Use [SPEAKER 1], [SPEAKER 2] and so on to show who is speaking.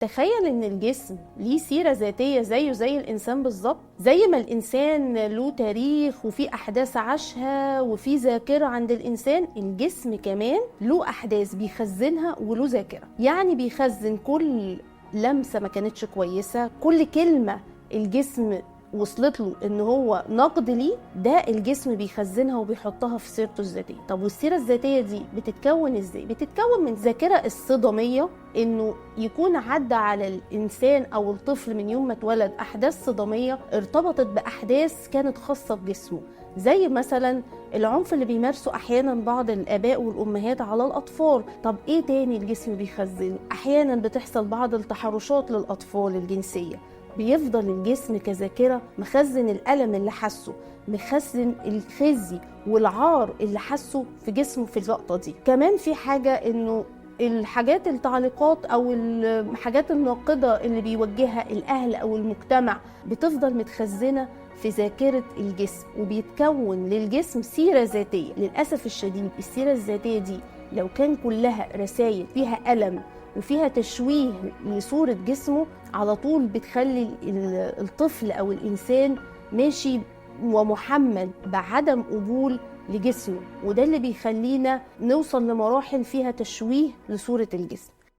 [SPEAKER 1] تخيل ان الجسم ليه سيرة ذاتية زيه زي الانسان بالظبط، زي ما الانسان له تاريخ وفي احداث عاشها وفي ذاكرة عند الانسان، الجسم كمان له احداث بيخزنها وله ذاكرة. يعني بيخزن كل لمسة ما كانتش كويسة، كل كلمة الجسم وصلت له ان هو نقد ليه، ده الجسم بيخزنها وبيحطها في سيرته الذاتية. طب والسيرة الذاتية دي بتتكون ازاي؟ بتتكون من ذاكره الصداميه، انه يكون عدى على الانسان او الطفل من يوم ما اتولد احداث صداميه ارتبطت باحداث كانت خاصة بجسمه، زي مثلا العنف اللي بيمارسه احيانا بعض الاباء والامهات على الاطفال. طب ايه تاني الجسم بيخزنه؟ احيانا بتحصل بعض التحرشات للاطفال الجنسية، بيفضل الجسم كذاكرة مخزن الألم اللي حسه، مخزن الخزي والعار اللي حسه في جسمه في اللقطة دي. كمان في حاجة انه الحاجات التعليقات او الحاجات الناقدة اللي بيوجهها الأهل او المجتمع بتفضل متخزنة في ذاكرة الجسم، وبيتكون للجسم سيرة ذاتية. للأسف الشديد السيرة الذاتية دي لو كان كلها رسائل فيها ألم وفيها تشويه لصورة جسمه، على طول بتخلي الطفل أو الإنسان ماشي ومحمل بعدم قبول لجسمه، وده اللي بيخلينا نوصل لمراحل فيها تشويه لصورة الجسم.